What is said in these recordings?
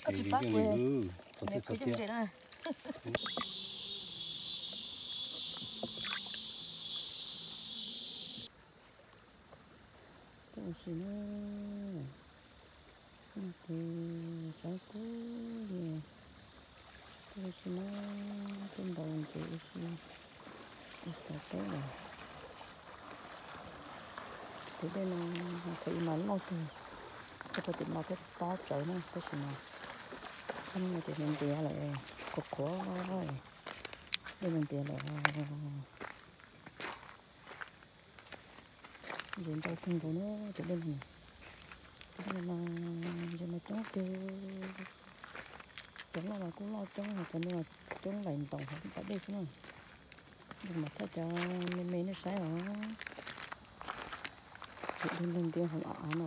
Koj tsis pab kuv, niam kuv yooj yim na. Tab sis na, no ces tsav kub li, tab sis na, tej ntaus ntses ua si, ua tau tau lawm. Tus dej no thaum ub mas loj kawg, txog rau tim no thiaj tob tsawv na, tab sis mas txog no ces nws ntiav lawm, qhuav qhuav, dej nws ntiav lawm. Ntses ntau kawg nkaus na, tus dej no, tus dej no mas ntses mas coob kawg, cov loj los kuj loj coob, cov no coob laim ntaus hauv lub pas dej xwb na. Ntses mas thaj cov me me nej saib os, tus dej ntiav hauv av no.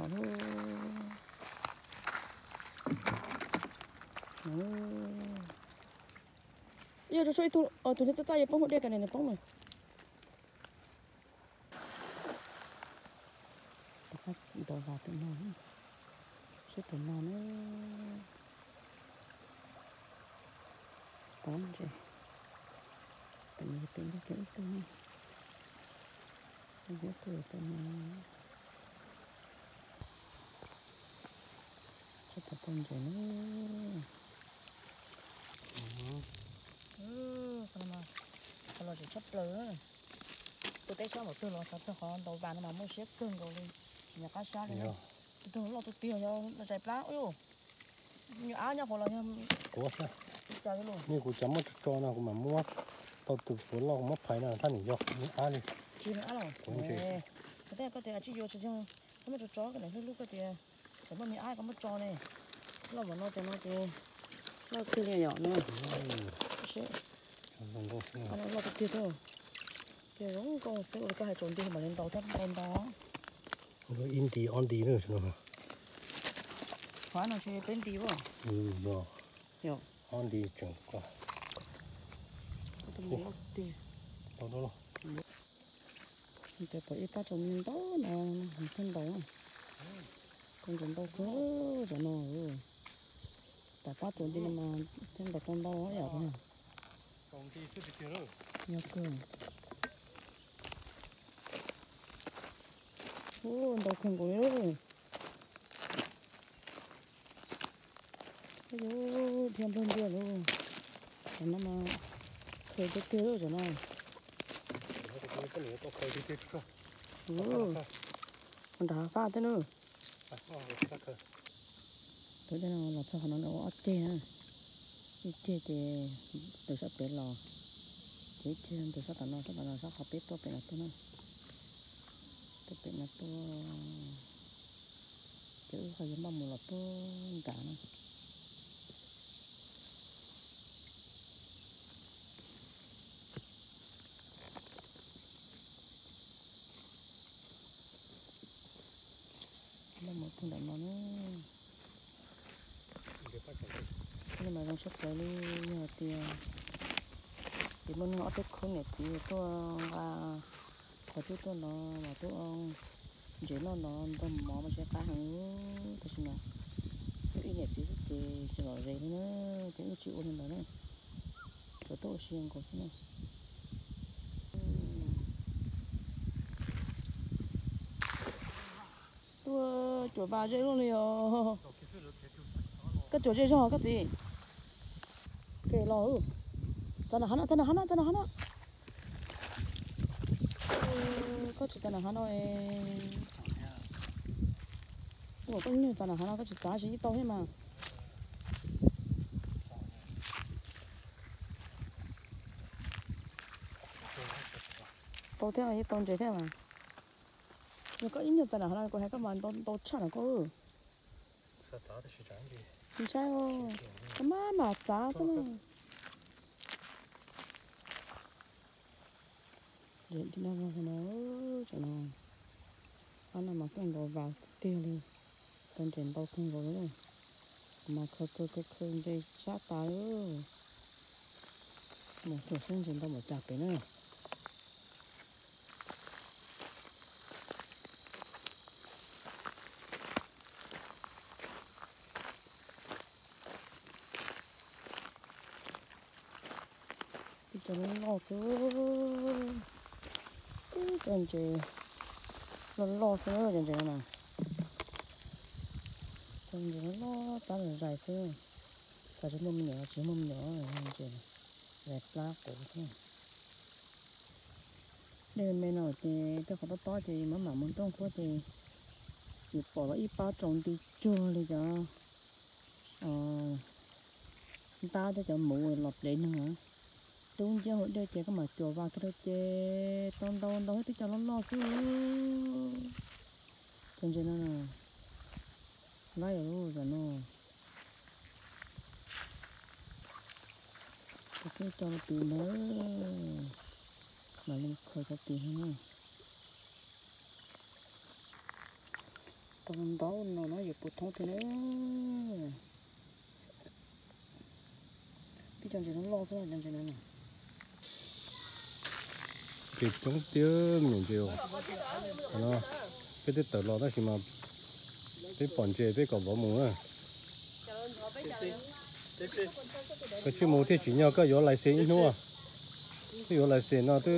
Yog rau ib tug, tus niag txaj txaj yuav poob hauv dej, kam nim nws poob lawm. Rov qab ntaus vas tus no, seb tus no na. Pov ntses, pem no pem ntug kiag ib tug na, ib tug tus no. Seb puas tau ntses na. Qhov no mas qhov lom zem tshaj plaws. Tuaj teb sab npaum twg los xav txog qhov ntaus vas no mas muaj siab kawg nkaus li, tsis nco qab sab li na. Tus twg loj tus twg yog zais plab, ua nyuag ab nyob hauv los yog quav xwb. Nej kuv cov muab tso tso no kuv mam muab tau tus puav loj kuv muab phais no thaj nws yog me ab li. Tsis me ab los. Kuv ntse. Koj tias koj tias tsis yuav tsis yog, koj muab tso tso koj niam hlub hlub koj tias tsis muaj me ab koj muab tso ne. Loj npaum no cov no ces loj tiag li yom no. Loj tiag tiag. Ces zoo nkauj xwb ua li koj hais tsaus ntuj mam li ntaus thiab ntaus ntaus. Ib nti ob nti no. Qhov no ntshe peb nti as. Yog. Ob nti tseem koj. Tau tau. Ces pom ib pab tsaus ntuj ntau no thiaj ntaus. Tau ntau kawg cov no. Tom qab tsaus nti no mas thiaj ntaus tau ntau yam. Yog kawg. Ntau kawg nkaus li. Dhia npluag ntia lauj. Cov no mas khaws tiag tiag lauj cov no. Nram hav faj thiab na. Tus dej no los txog qhov no ua ob ceg na. Ib ceg ces ntws sab pem los, ces ib ceg ntws sab tom no, sab tom no sab qhov peb tuaj pem no tuaj na. Tuaj pem no tuaj, ces wb ho yuav npaj mus los tuaj nram na. Npaj mus tuaj nram no na. Nej mas zoo siab kawg li, yog hais tias ces muaj neeg ob peb khub niam txiv tuaj nqa qhov cub tuaj no mas tuaj ntses noj no nrog mov mas tsis qab heev. Tab sis mas tuaj ib niam txiv xwb ces tsis lom zem li na, ces wb tsis ua li ntawd na, tsuas tuaj ua si nkaus xwb na. Tuaj cuam vas ze luaj li os. Koj cuam ze zog koj txiv. Ke los, txav nram hav no, txav nram hav no, txav nram hav no. Koj tsis txav nram hav no es, ua koj nyuag txav nram hav no koj tsis txav tsis yeej tau thiab mas. Tau thiab, yeej tau ntses thiab mas. Yog koj ib nyuag txav nram hav no kuv hais koj mas ntau tshaj nram koj. Tsis ntshai, koj maj mam txav xwb na. Dej no, tam no, pab no mas tuaj ntaus vas tiag li, tau ntses ntau kawg nkaus li. Kuv mas khaws khaws khaws khaws ntses sab tas li. Mus xyuas seb ntses ntau npaum cas pem na. Cov loj loj xwb, ib cov ntses loj loj xwb na, cov ntses no na. Cov ntses loj loj plab zais xwb, xyov tsis muaj me nyuam los tsis muaj me nyuam, ntses zais plab quv xwb. Dej me no ces tej qhov tob tob ces maj mam mus nrooj qhuab ces yus pom los ib pab tsaus nti cuag li cov ntab thiab cov muv los plev neeg. Tub nciab hauv dej ces koj mam cuam vas kiag rau ces tau ntau ntau thiab, twb cov loj loj xwb. Cov ntses no na, lab yog lub zam no. Kuv twb coj los tiv ntawd, mam li khaws cov tiv no na. Tau ntau no no yuav puv thoob thiab na. Tib co ntses loj loj xwb, cov ntses no na. Ntses coob tiag me nyuam ntses os. Qhov no peb twb tawm los tab sis mas peb pom ntses peb kom vauv mus na. Koj tsij mus thiaj tsim nyog koj yuav license ib hnub. Twb yuav license no twb.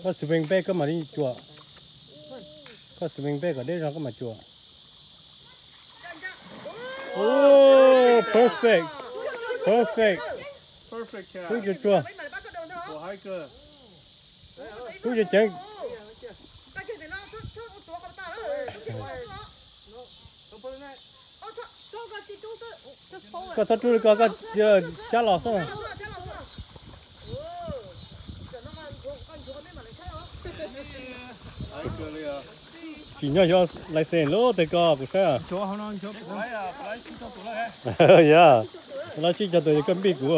Koj swing back koj mam li cuam. Koj swing back kom deb zog koj mam cuam. Oh, perfect. Perfect. Perfect catch. Tub cuag tsuag. Ua haib kawg. Tub ceev ceev. Koj txhob rub li ko, koj cab los xwb. Tsim nyog xyov license lub teg ko kuv saib. Yog, lawv tsib caug tus yog koj npij kuv.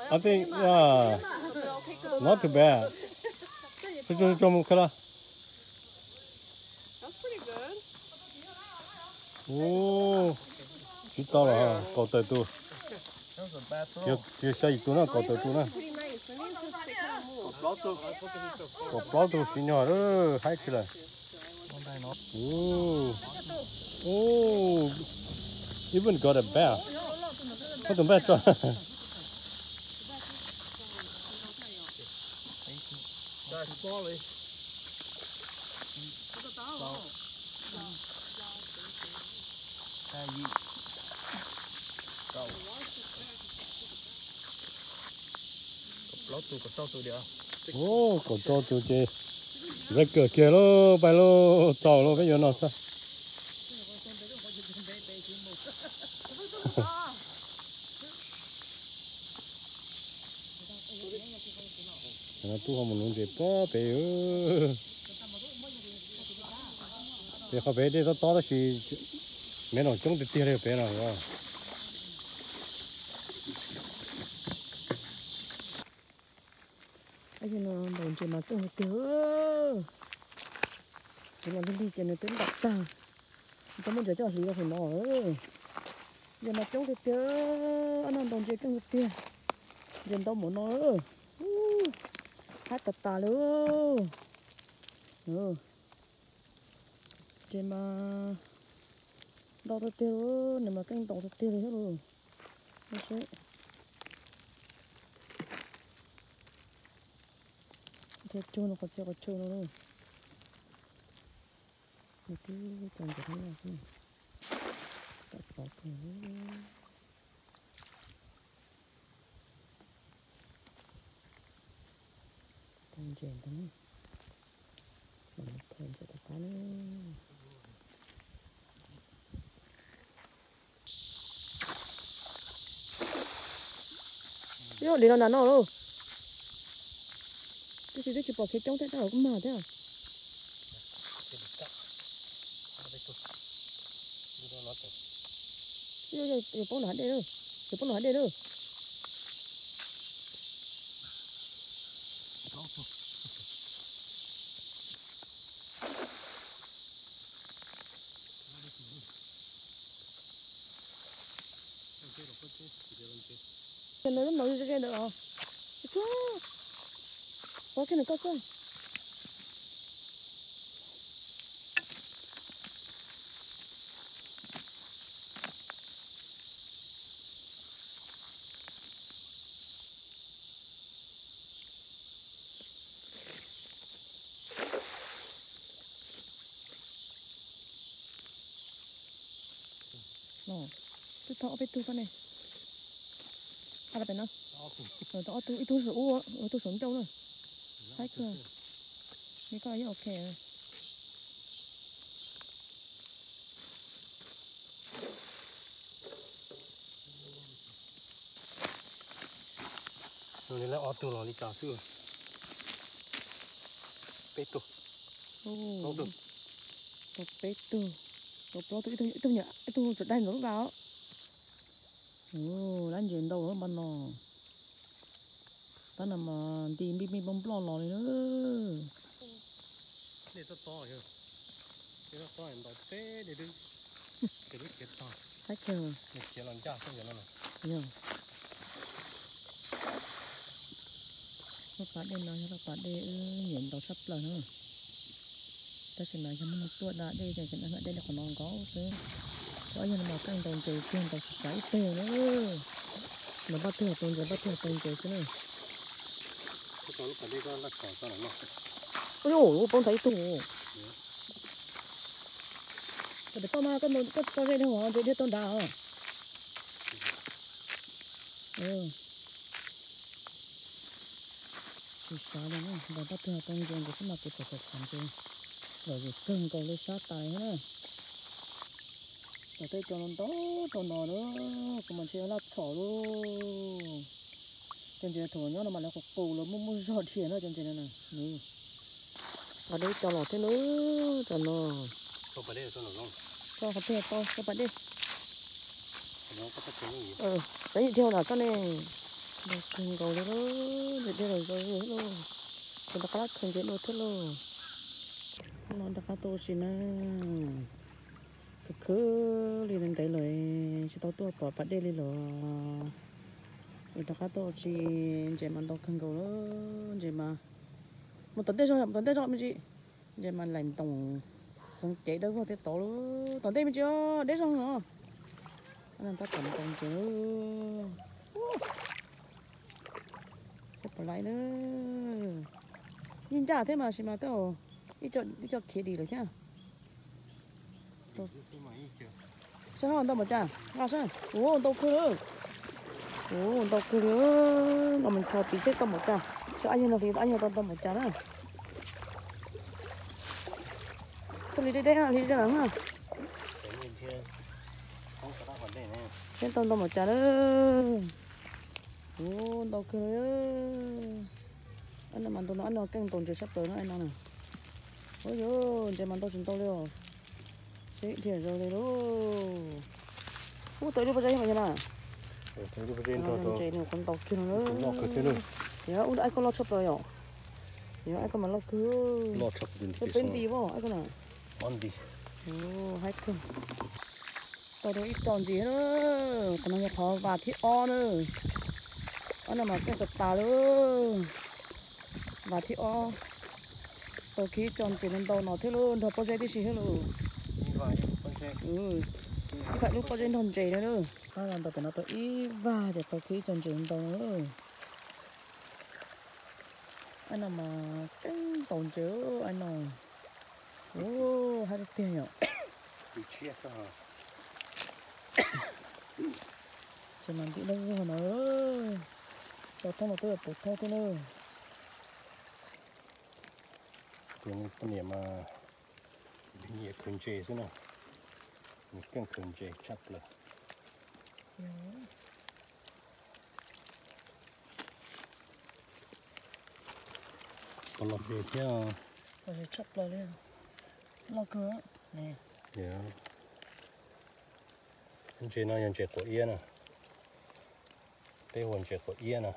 I think, yeah, not too bad. Tso, tso, tso mus khaws los. Ub, tsis tau los, kaum tawm tus. Yog xya yim tus na, kaum tawm tus na. Kaum plaub tus tsim nyog, haib kawg lawm. Ub, ub, even got a bass. Muaj tus npaj tso. Ub, kaum rau tus ces record kiag lauj, pais lauj, tau lauj, peb yuav no xwb. Tub ho mus nuv ntses pob pem. Pem qhov pem dej tob tob tab sis me no coob tiag tiag li pem no. Ntaus ntses mas keej tiag. Kuv los lig lig ces nws twb ntaus tag, tau muab ntses coj hliv rau hauv no. Ntses mas coob tiag tiag, ob no ntaus ntses keej tiag tiag. Ntses ntau npaum no, haib tas tas li. Ntses mas ntau tiag tiag, nws mas keej ntaus tiag tiag li thiab lauj. Ntses cuag no qhov txhia qhov chaw no. Nws twb tau ntses no xwb. Tau plaub tug. Tau ntses ntau na. Mam li khaws ntses rov qab na. Ib hlis no nas noj lauj. Tab sis twb tsis pom khiav coob thiab, tab kuj mag thiab. Yuav poob nram hav dej lawm, yuav poob nram hav dej lawm. Ces nws lub no ze ze ntawd los. Ua kiag nws koj xwb. Twb thauj ob peb tug koj ne. Qab pem no. Tau ob tug, ib tug saum ub, ib tug saum ncauj na. Haib kawg. Li koj yeej ok. Li lawv ob tug los li cas xwb. Peb tug. Plaub tug. Tau peb tug. Tau plaub tug, ib tug, ib tug nyuam, ib tug tsam daig ntawm lub vas os. Lab ntses ntau lawm npaj no. Tab no mas nti npij npij nploj nploj los li na. Yog. Lub pas dej no yog lub pas dej wb nyiam ntaus tshaj plaws na. Tab sis mas yog muaj neeg tuaj da dej ces tseem hla dej li qhov no nkaus xwb. Ob yog no mas keej ntaus ntses kiag ntaus tsis tsav ib teg na. Mas npaj twg tau ntses npaj twg tau ntses xwb na. Ua yuj, poob ntawm ib tug. Koj tsis paub mas koj tso ze dhia ntses dhia tau nrad os. Tsis xav li na, npaj twg tau ntses nkaus xwb mas kuv txhom txhom ntses lom zem kawg nkaus li sab tas li na. Cov teb cov no ntau rau no na, kuv mas ntshe laj txhom lauj. Cov ntses thaum nyob no mas lawv qus qus lawv muaj muaj zog dhia na cov ntses no na. Qhov deb cov los thiab na, cov no. Tso qhov tiag tau tso pas dej. Peb yim dhia lam koj ne. Ntau kawg nkaus li lauj, ntses dhia los zoo li lauj. Ces rov qab lab khaws ntses dua thiab lauj. No rov qab tuaj ua si na. Khwv khwv li ntev ntev lawm tsis tau tuaj pom pas dej li lawm. Es rov qab tuaj ua si, ntses mas ntau kawg nkaus lawm, ntses mas mus tom ntej zog, mus tom ntej zog me ntsis. Ntses mas laim ntoos txeev cev dawb vog thiab tod lawm, tom ntej me ntsis os, deb zog os. Tab tom ntaus ntses. Saib puas laib na. Yeej ncaj thiab mas sis mas twb ib co khiav dim lawm thiab. Saib ho ntau npaum cas, nqa saib. Ua ntau kawg li. Ua ntau kawg li. Nqa mus ncho tid seb tau npaum cas, saib ab yawg no hliv ab yawg tau ntau npaum cas na. Txhob hliv deb deb, hliv deb deb na. Seb tau ntau npaum cas na. Ua ntau kawg li. Ab no mas ntu no ab no keej ntaus ntses tshaj plaws no ab no na. Ua yus ntses mas ntau tsis ntau li os. Seb dhia zoo li lauj. Ub, tau ib lub pob zeb mas yog na. Ntses nws qhuav ntau kiag no na. Yog ub, ab koj loj tshaj plaws yom. Yog ab koj mas loj kawg. Peb nti as ab koj na. Haib kawg. Tau ib co ntses na. Qhov no yog qhov vas thib ob na. Ab no mas keej txog tas lawm. Vas thib ob. Tau kiag ib co ntses no ntau no thiab lauj, nrog pob zeb tib si thiab lauj. Ib lub pob zeb nrog ntses na. Ab no ntau pem no tau ib vag ces tau kiag ib co ntses ntau no. Ab no mas keej ntaus ntses ab no. Ub, haib tiag tiag yom. Ces mas ntim dawb vog no. Tau thoob no twb yog puv thoob thiab na. Tus poj niam mas nyiam khaws ntses xwb na. Nws keej khaws ntses tshaj plaws. Pom los pem thiab. Tshaj plaws li. Loj kawg. Ntses no yog ntses quav iab na. Peb hu ntses quav iab na.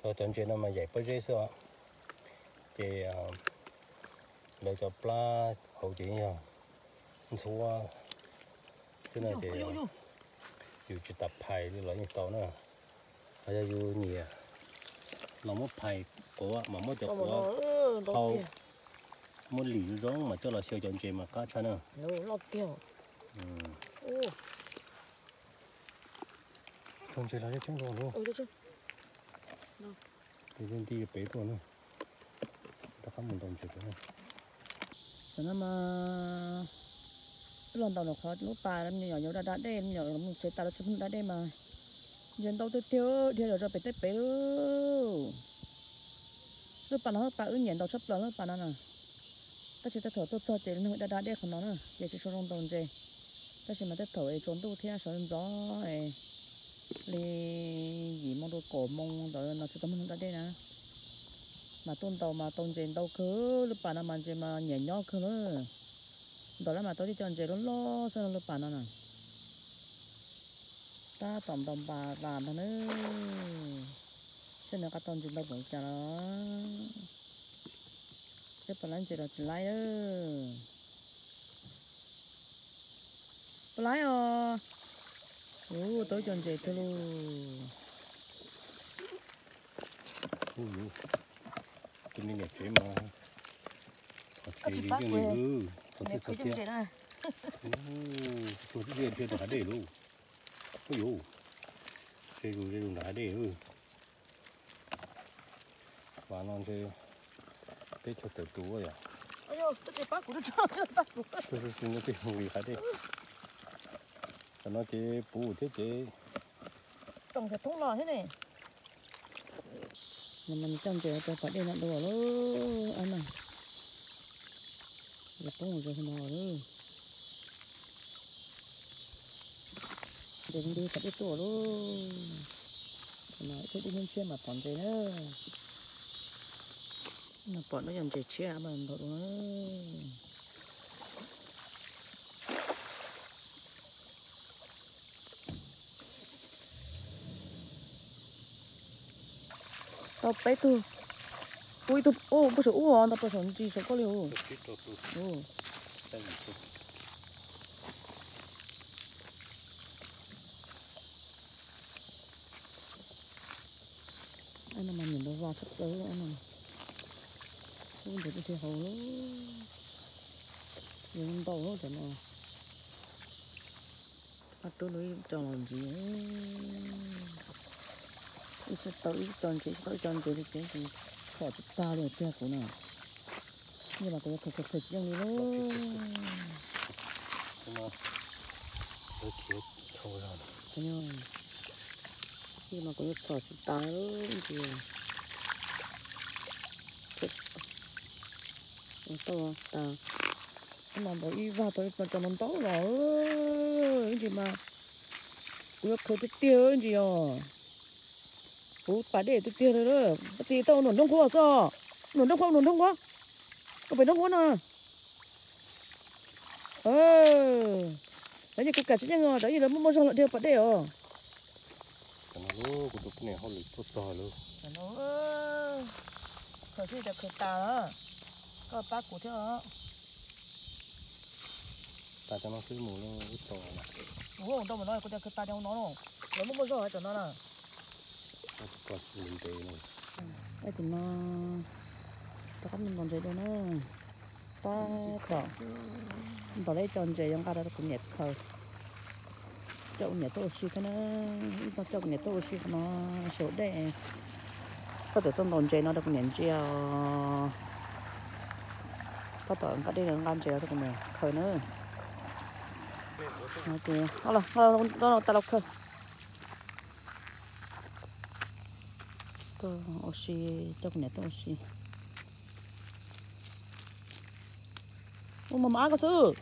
Cov ntses no mas yaim pob zeb xwb os. Ces lawv cov plab hauv ces yog ntxhuab xwb no ces Yus tsis tas phais li los yeej tau na. Ho yog yus nyiam los muab phais quav mas muab cov quav hau, muab lim zoo zoo mas coj los xyaw cov ntses mas qab tshaj na. Cog ntses los coob dua lawm. Ces nti pem tuaj na, rov qab mus ntaus ntses rau na. Tam no mas wb los ntaus ntawm qhov lub pas me nyuam yuav da da dej, me nyuam mus tsev tas lawv tsis pub da dej mas ntses ntau tiag tiag, dhia zom zaws pem teb pem lauj. Lub pas no lub pas wb nyiam ntaus tshaj plaws lub pas no na. Tab sis tej thaum tuaj txog ces neeg da da dej qhov no na ces tsis tshua zoo ntaus ntses. Tab sis mas tej thaum es tsaus ntuj thiab sawv ntxov li yim moo rau kaum moo ntawd no tsis tau muaj neeg da dej na. Mas tuaj ntaus mas tau ntses ntau kawg, lub pas no mas ntses mas nyiam nyob kawg lawm. Ntaus lawm mas tau tib co ntses loj loj xwb lub pas no na. Tab tom ntaus npas vas ntag na. Seb nws qab tau ntses ntau npaum li cas los. Seb puas laib ntses los tsis laib. Puas laib os. Ua tau ib co ntses kawg lauj. Tus me niam tsev mas txog thiab txog thiab. Ua tib dhia dhia rau hav dej lauj. Ub yuv, ze zus ze zus nram hav dej lauj. Vas no ntshe peb chaw tawm tus yom. Tus no ces puv thiab ces. Coj ntses rau pas dej no dua lauj, ab na. Yuav poob mus rau hauv no lawm. Ntses ntws pas dej tuaj lauj. No ib tug dub hnyiab tshiab mas pom ntses na. No pom no yog ntses tshiab mas ntaus dua na. Tau peb tug, ub ib tug, ub puag saum ub os, ntau puag saum ntsis saum koj li ub. Ab no mas nyiam ntaus vas tshaj plaws no. Ub ntses dub thiab hauv, yuav ntau lawm cov no. Ob tug lub ib co los ntxiv. Ib xyov tau ib co ntses, tsis tau ib co ntses li ces txhom tsis tag li tiag kuv na. Yog mas kuv yuav khaws khaws khaws tsis yeej li lauj. Yog mas kuv yuav txhom tsis tas ntsis. Tau tas, no ntaus ib vag tau cov no ntau los ntsis mas kuv yuav khaws tiag tiag ntsis os. Kuv pas dej tiag tiag li. Koj txiv tau num nroog nquab xwb, num nroog nquab, num nroog nquab, koj pem nroog nquab no. Lawv yeej kuv kam tsis yeej os, lawv yeej lawv muaj muaj zog los dhia pas dej os. Kuv tus poj niam hauj lwm tuaj txog lawm. Khaws thiaj tias khaws tas lawm, koj pab kuv thiab os. Tas cov no xwb mus lub tod. Ua ntau mus no kuv tias khaws tas cov no, lawv muaj muaj zog cov no na. Tus no rov qab mus ntaus ntses dua na. Tab tom ntaus lawm ib co ntses yuav nqa rau kuv niam khaws. Coj kuv niam tuaj ua si thiab na. Ib tug coj kuv niam tuaj ua si no xyaum dej. Koj txawm tuaj ntaus ntses no rau kuv niam ntsia os. Tab tom nqa dej nqa ntses rau kuv niam khaws na. Ces tas los khaws. Tuaj ua si, coj kuv niam tuaj ua si. Ua mas mam ab koj xwb.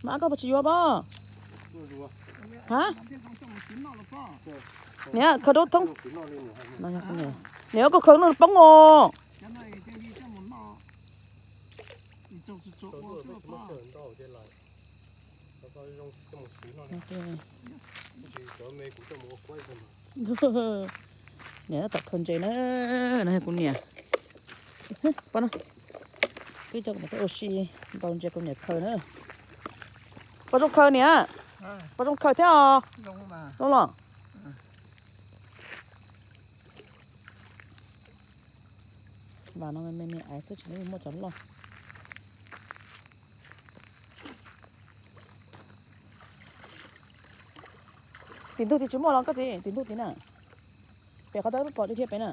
Mam ab koj puas tsis yuav pob? Ha? Niam khaws rau thoob. Niam koj khaws no poob os. Niam tab tom khaws ntses na, no yog kuv niam. Pab no, twb coj kuv niam tuaj ua si, ntaus ntses kuv niam khaws na. Pom zoo khaws niam. Pom zoo khaws thiab os. Zoo los. Vas no me me aiv xwb tsis muaj cov loj. Tim ntug tid tsis muaj los koj txiv, tim ntug tid na. Pem qhov tau pom tiag tiag pem na.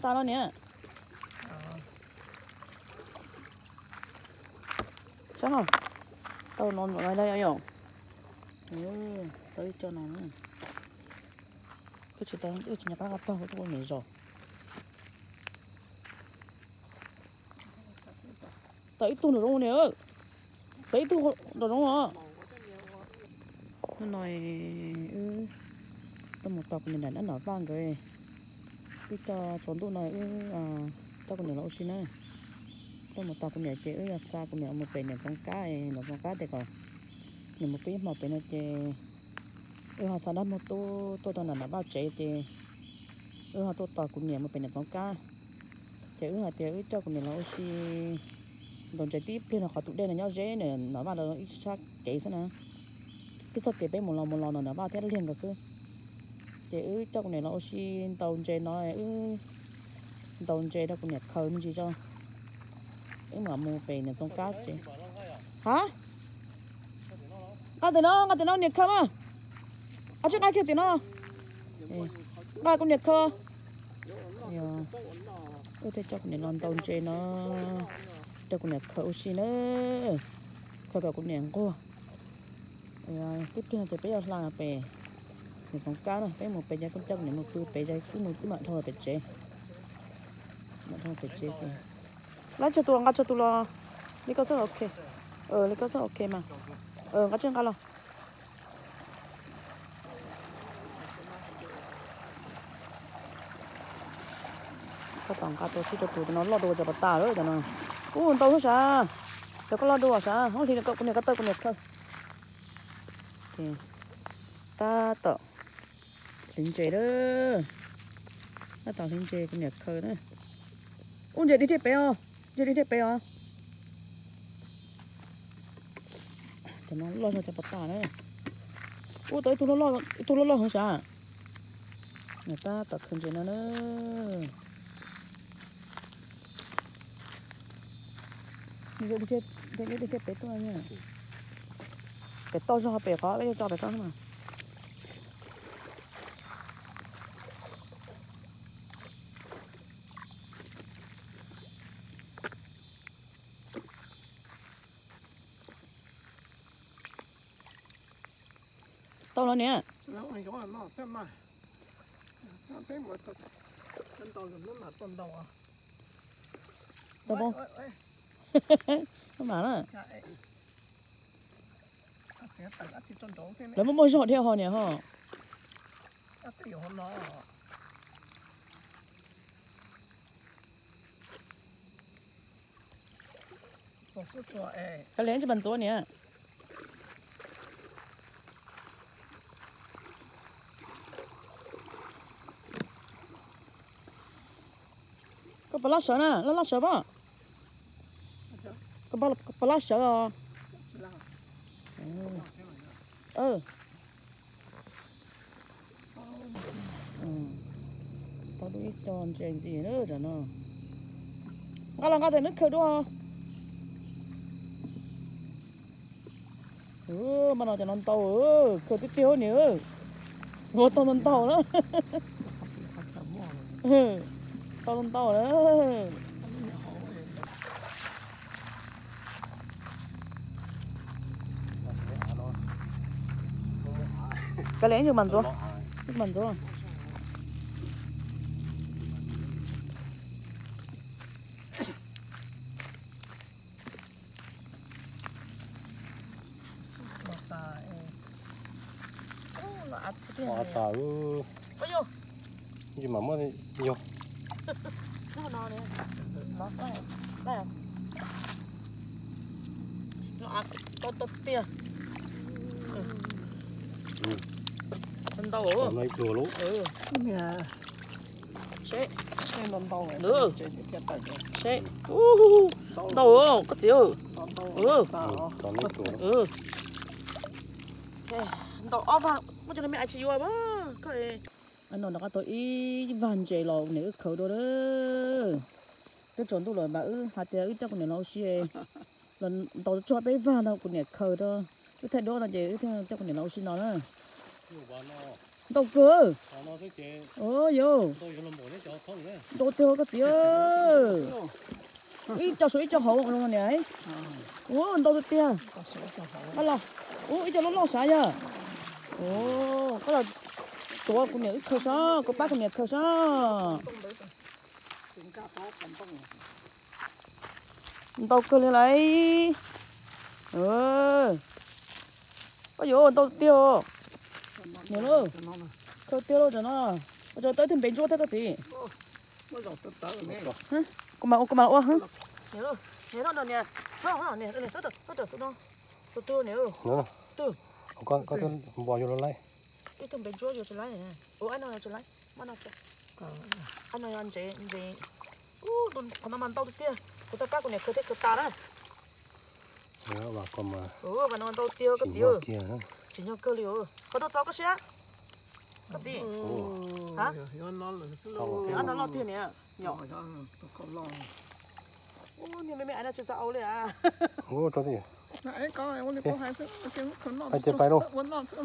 Tag no niam. Saib no. Tau no ntawm no yom. Tau ib co no. Twb tsis tau, twb tsis nco qab qhov tog kuv tuaj niam zos. Tau ib tug nraum zoov niam. Tau ib tug nraum zoov os. Hnub no wb tuaj mus tos kuv niam nram nab nram vaj nkawd. Twb coj tsaus ntuj no wb coj kuv niam los ua si na. Tuaj mus tos kuv niam ces wb yog xa kuv niam mus pem niam Ntxoov Kab, niam Ntxoov Kab tias kom niam mus pw ib hmos pem no ces wb ho xa dab muag tub tuaj rau nram nram vaj tsev ces wb ho tuaj tos kuv niam mus pem niam Ntxoov Kab. Ces wb hais tias wb coj kuv niam los ua si ntaus ntses tib pliag no, qhov tus dej no nyob ze nram vaj lawv ib sab kev xwb na. Tib txoj kev peb mus los mus los nram vaj thiab liag nkaus xwb. Ces wb coj kuv niam los ua si ntaus ntses no, wb ntaus ntses rau kuv niam khaws me ntsis tso. Wb mam mus pem niam Ntxoov Kab tsev. Ha, nqa tim no, nqa tim no niam khaws mas. Ab, tsis nqa kiag tim no. Nqa kuv niam khaws. Wb thiaj coj kuv niam los ntaus ntses no rau kuv niam khaws ua si na. Khaws kom kuv niam nquag. Tib pliag no ces peb yuav hla pem niam Ntxoov Kab na, peb mus pem ces kuj coj kuv niam mus pw pem ces wb mus wb mam dhau pem tsev. Mam dhau pem tsev ces lab tsawg tus nqa tsawg tus los li koj xwb ok. Li koj xwb ok mas. Nqa tsawg nqa los. Koj tom nqa tus sib rau tus no loj dua cov pas tas lawm cov no. Ub, ntau lub sav. Cov koj loj dua sav, hoob hliv kuv niam ko taw kuv niam khaws. Tab tom hliv ntses lawm. Tab tom hliv ntses kuv niam khaws na. Ub, ntses dig thiaj pem os, ntses dig thiaj pem os. Cov no loj zog cov pas tas na. Ub, tau ib tug loj loj heev sav. Nws tab tom khaws ntses no na. Ntses dig thiaj pem tuaj. Pem toj zog pem qhov peb tso pem toj na. Tau los niam. Tau pom. Mam na. Lawv muaj muaj zog dhia ho niam ho. Kav liam tsis mas ntxuav niam. Koj puas laj sawv na, laj laj sawv pom. Koj puas laj sawv os. Tau ib co ntses ntxiv na no. Nqa los nqa tes neb khaws dua. Mas no cov no ntau, khaws tiag tiag niam. Ua tau ntau ntau na. Tau ntau ntau na. Kav liam ib ntsis mam ntxuav, ib ntsis mam ntxuav. Ua tas, ntsis mam muab yog. Tau tiag. Ntau. Seb. Seb. Ntau, koj txiv. Ntau. Ntau. Ntau. Ntau. Ntaus ob vag, muab cov no me ais tsis yuav a. No rov qab tau ib vag ntses los niam wb khaws dua. Twb tsaus ntuj lawm mas wb hais tias wb coj kuv niam los ua si, los ntaus tsuag peb vag no kuv niam khaws rau. Wb thaij duab no ces wb thiaj coj kuv niam los ua si no na. Ntau kawg. Yog ntau tiag koj txiv. Ib co suav ib co hauv niam. Ua ntau tiag tiag. Ua ib co loj loj sav yog. Koj los tuav kuv niam wb khaws sab, koj pab kuv niam khaws sab. Ntau kawg li lauj. Ua yuav ntau tiag. Niam lauj, khaws tiag lauj tam no. Ua rau tau ib tug npe ntsuab thiab koj txiv. Kuv mam ua, kuv mam ua. Niam, niam, tus no, tus tus niam, tus tus niam, tus tus npua yuav luag laij. Ib tug npe ntsuab yuav tsis laib, ua ab no tsis laib, ab no tso. Ab no yog ntses, ntses. Qhov no mas ntau tiag tiag, kuv tau pab kuv niam khaws thiab khaws tas na. Vas no ntau tiag koj txiv. Tsim nyog kawg li. Koj tuaj txo koj siab. Koj txiv. Ab no loj tiag niam. Niag me me ais no tsis txaus au li a. Hais tias pais lauj.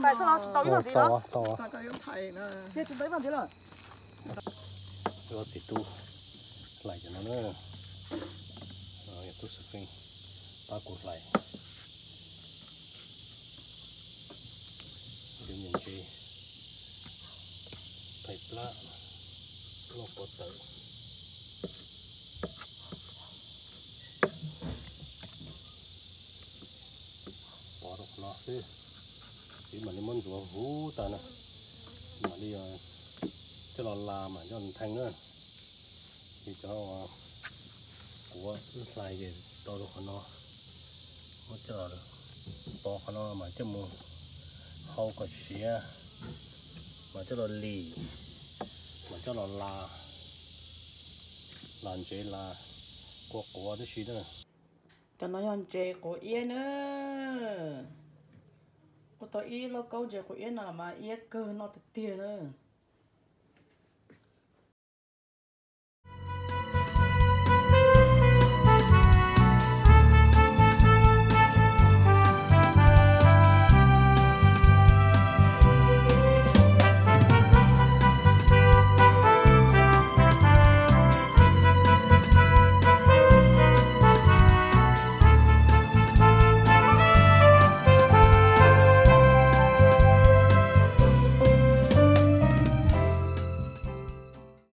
Pais xwb los tsis tau ib vag ntxiv los. Tsis tau ib vag ntxiv los. Yog txiv tub hlais cov no na, yog tub xeeb pab kuv hlais. Cov niag ntses, phaij plab, loj pov tawm. Pov rau qhov no xwb, wb mam li muab ntxuav huv tas na, mam li coj los las mam coj los ntheej na. Ces cov kuav wb hlais ces tau rau qhov no, muab coj los pov qhov no mam coj mus hau kom siav, mam coj los lim, mam coj los las, las ntsev las kua quav tib si na. Cov no yog ntses quav iab na. Ua tau ib lauj kaub ntses quav iab no los mas iab kawg noj tiag tiag na.